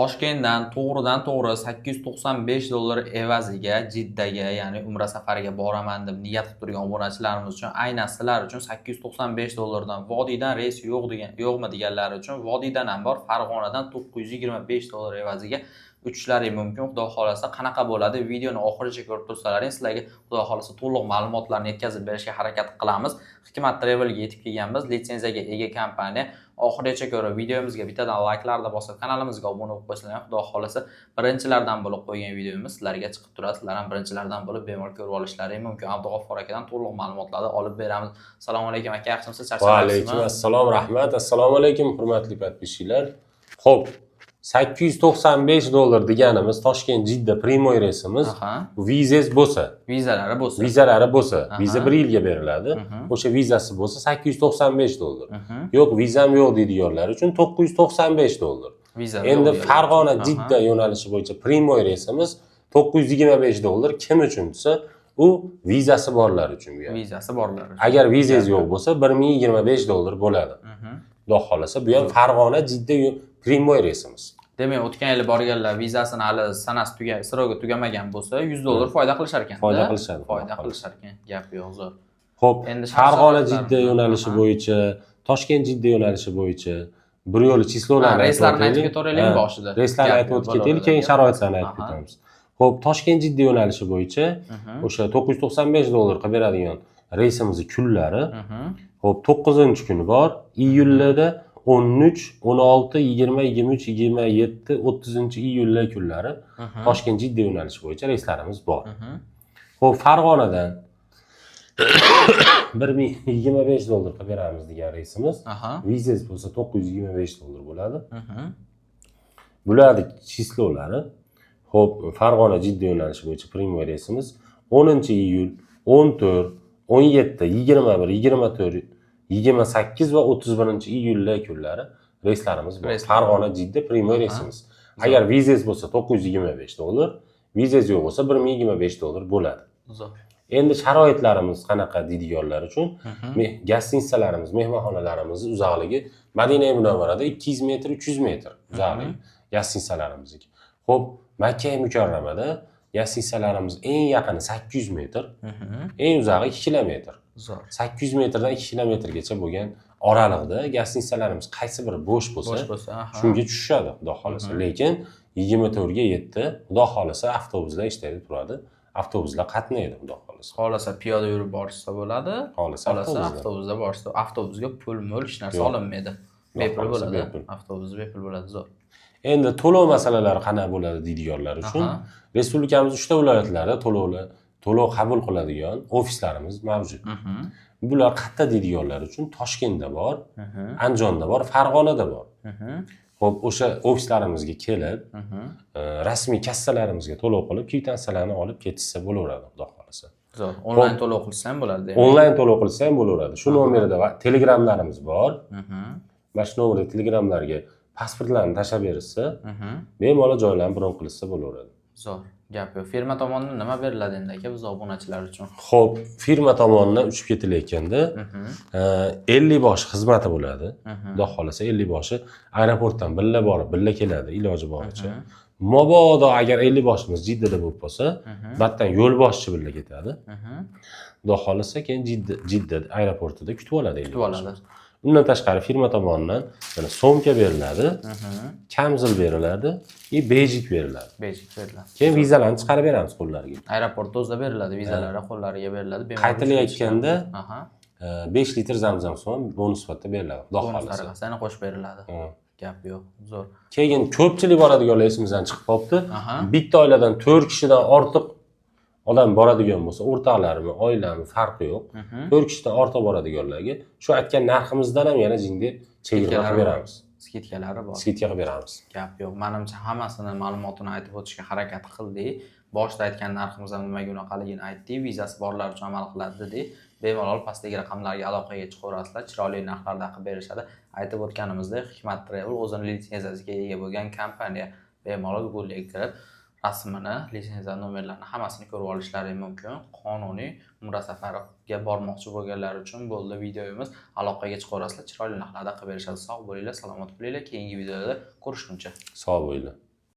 Toshkentdan to'g'ridan to'g'ri 895 dollar evaziga Jiddaga, ya'ni Umra safariga boraman deb niyat qilib turgan obunachilarimiz uchun, aynan sizlar uchun 895 dollardan vodiydan reys yo'q degan, yo'qmi deganlar uchun vodiydan ham bor. Farg'onadan 925 dollar evaziga uchishlari mumkin. Xudo xohlasa, qanaqa bo'ladi? Videoni oxirigacha ko'rib tursalaring, sizlarga, Xudo xohlasa, to'liq ma'lumotlarni yetkazib berishga harakat qilamiz. Hikmat Travelga yetib kelganmiz, litsenziyaga ega kompaniya. Oxirigacha ko'rib, videomizga bittadan layklarni bosib, kanalimizga obuna bo'lib qo'ysanglar, Xudo xohlasa, birinchilardan bo'lib qo'ygan videomiz sizlarga chiqib turadi. Sizlar ham birinchilardan bo'lib bemalol ko'rib olishlari mumkin. Abdug'ofor akadan to'liq ma'lumotlarni olib beramiz. Assalomu alaykum, aka, yaxshimisiz? Va alaykum Charchamayapsizmi? assalom, rahmat. Assalomu alaykum, hurmatli подписчик lar. Xo'p, 895 dollar deganimiz Toshkent Jidda прямой reysimiz. Vizangiz bo'lsa, Vizalari bo'lsa. Vizalari bo'lsa, viza 1 yilga beriladi. O'sha vizasi bo'lsa, 895 dollar. Yo'q, vizam yo'q deydiganlar uchun 995 dollar. Viza Endi yo'q. Farg'ona Jidda yo'nalishi bo'yicha прямой reysimiz 925 dollar kim uchun desa, u vizasi borlar uchun bu ham. Vizasi borlar uchun. Agar vizangiz yo'q bo'lsa, 1025 dollar bo'ladi. Xudo xohlasa, bu ham Farg'ona Jidda прямой reysimiz. Demak, o'tgan yili borganlar vizasini hali sanasi tuga, срок i tugamagan bo'lsa, 100 dollar foyda qilishar ekan. Foyda qilishadi. Foyda qilishar ekan. Gap yo'q, zo'r. Xo'p, Endi Farg'ona sharoitlar- Jidda yo'nalishi bo'yicha, Toshkent Jidda yo'nalishi bo'yicha bir yo'li число larni Ha, reyslarni aytib ketaveraylik boshida. Reyslarni Gap aytib yo'q, o'tib ketaylik, keyin bo'laveradi. sharoitlarni aytib ketamiz. Xo'p, Toshkent Jidda yo'nalishi bo'yicha o'sha 995 dollar qilib beradigan reysimizni kunlari, xo'p, 9-kuni bor, iyulda 13, 16, 20, 23, 27, 30-iyullar kunlari Toshkent Jidda yo'nalishi bo'yicha reyslarimiz bor. Xo'p, Farg'onadan 1025 dollar qilib beramiz degan reysimiz. Vizangiz bo'lsa, 925 dollar bo'ladi. Bularni число lari. Xo'p, Farg'ona Jidda yo'nalishi bo'yicha прямой reysimiz 10 iyul, 14, 17, 21, 24, 28 va 31 iyullar kunlari reyslarimiz bor. Reyslar. Farg'ona Jidda прямой reysimiz. Agar vizangiz bo'lsa, 925 dollar, vizangiz yo'q bo'lsa, 1025 dollar bo'ladi. Zo'r. Endi sharoitlarimiz qanaqa deydiganlar uchun гостиница larimiz, mehmonxonalarimizni uzoqligi Madina Munavvarada 200 metr, 300 metr uzoqligi гостиница larimizniki. Xo'p, Makka Mukarramada гостиница larimiz eng yaqini 800 metr, eng uzog'i 2 kilometr. Zo'r. 800 metrdan 2 kilometrgacha bo'lgan oraliqda гостиница larimiz qaysi biri bo'sh bo'lsa, Bo'sh bo'lsa, aha. shunga tushishadi, Xudo xohlasa. Lekin 24 ga 7, Xudo xohlasa, avtobuslar ishlaydi turadi. Avtobuslar qatnaydi, Xudo xohlasa. Xohlasa piyoda yurib borishsa bo'ladi. Xohlasa Xohlasa avtobusda. avtobusda borishsa, avtobusga pul mul hech narsa Yo'q. olinmaydi. Xudo Bepul xohlasa, bo'ladi. bepul. Avtobus bepul bo'ladi, zo'r. Endi to'lov masalalari qanaqa bo'ladi deydiganlar uchun respublikamiz 3 ta viloyatlarida to'lov qabul qiladigan ofislarimiz mavjud. Bular qayerda deydiganlar uchun Toshkentda bor, Andijonda bor, Farg'onada bor. Xo'p, o'sha ofislarimizga kelib, rasmiy kassalarimizga to'lov qilib, kvitansiyalarni olib ketishsa bo'laveradi, Xudo xohlasa. Zo'r. Onlayn to'lov qilsa ham bo'ladi, demak. Onlayn to'lov qilsa ham bo'laveradi. Shu nomerda va Telegramlarimiz bor. Mana shu nomerda Telegramlarga pasportlarni tashlab berishsa, bemalol joylarni bron qilishsa bo'laveradi. Zo'r. Gap yo'q. Firma tomonidan nima beriladi endi, aka, biz obunachilar uchun? Xo'p, firma tomonidan uchib ketilayotganda 50 bosh xizmati bo'ladi. Xudo xohlasa, 50 boshi aeroportdan birga borib, birga keladi iloji boricha. Mabodo agar 50 boshimiz Jiddada bo'lib qolsa, battan yo'lboshchi birga ketadi. Xudo xohlasa, keyin Jidda aeroportida kutib oladi 50 Kutib oladi. boshimiz. Undan tashqari firma tomonidan mana сумка beriladi, kamzul beriladi и bejik beriladi. Bejik beriladi. Keyin vizalarni chiqarib beramiz qo'llariga. Aeroportda o'zida beriladi, vizalari qo'llariga beriladi. Bemalol Qaytilayotganda 5 litr zamzam suvi ham bonus sifatida beriladi, Xudo Bonus xohlasa. tariqasida yana qo'shib beriladi. Ha. Gap yo'q. Zo'r. Keyin ko'pchilik boradiganlar esimizdan chiqib qolibdi. Bitta oiladan 4 kishidan ortiq odam boradigan bo'lsa, o'rtoqlarimi, oilami, farqi yo'q. 4 kishidan ortiq boradiganlarga shu aytgan narximizdan ham yana jinga chegirma Скидка lari qilib beramiz. Скидка lari bor. Скидка qilib beramiz. Gap yo'q. Manimcha, hammasini ma'lumotini aytib o'tishga harakat qildik. Boshida aytgan narximiz ham nimaga unaqaligini aytdik. Vizasi borlar uchun amal qiladi dedik. Bemalol pastdagi raqamlarga aloqaga chiqaverasizlar. Chiroyli narxlarda qilib berishadi. Aytib o'tganimizdek, Hikmat Travel o'zini litsenziyasiga ega bo'lgan kompaniya. Bemalol Google'ga kirib, rasmini, litsenziya nomerlarini hammasini ko'rib olishlari mumkin. Qonuniy Umra safariga bormoqchi bo'lganlar uchun bo'ldi videomiz. Aloqaga chiqaverasizlar, chiroyli narxlarda qilib berishadi. Sog' bo'linglar, salomat bo'linglar. Keyingi videoda ko'rishguncha. Sog' bo'linglar.